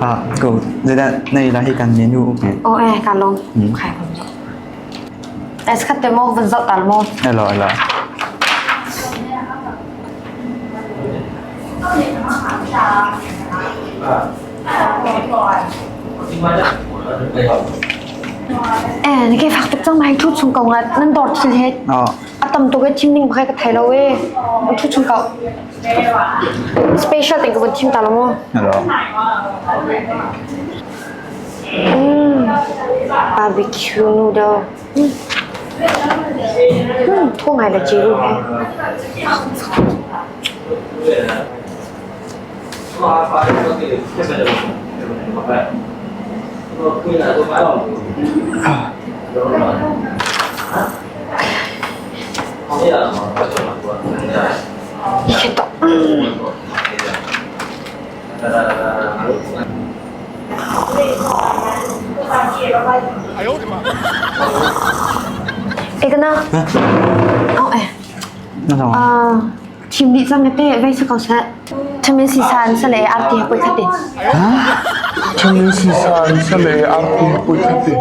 Ah, ko zeidah na ei lai hi kan menu um he. Oh eh ka lawm. Khai kom zo. Es khat te mo van zoh tal mo. Alo alo. Eh, na ke fak tuk cang mai thu chung ko nga nan dor thil he. Oh. A tam tuk e thim ding bak ka thai lo e. Thu chung ko. Special ting ka vun thim ta lo mu. Alo. Mm. Barbecue noodle. Mm. Mm, thu ngai le chi ru he. Ekana. Oh eh. Thim dih cang te vei si ko seh. Thamin sisan sale arti ha pui khati. Thamin sisan sale arti ha pui khati.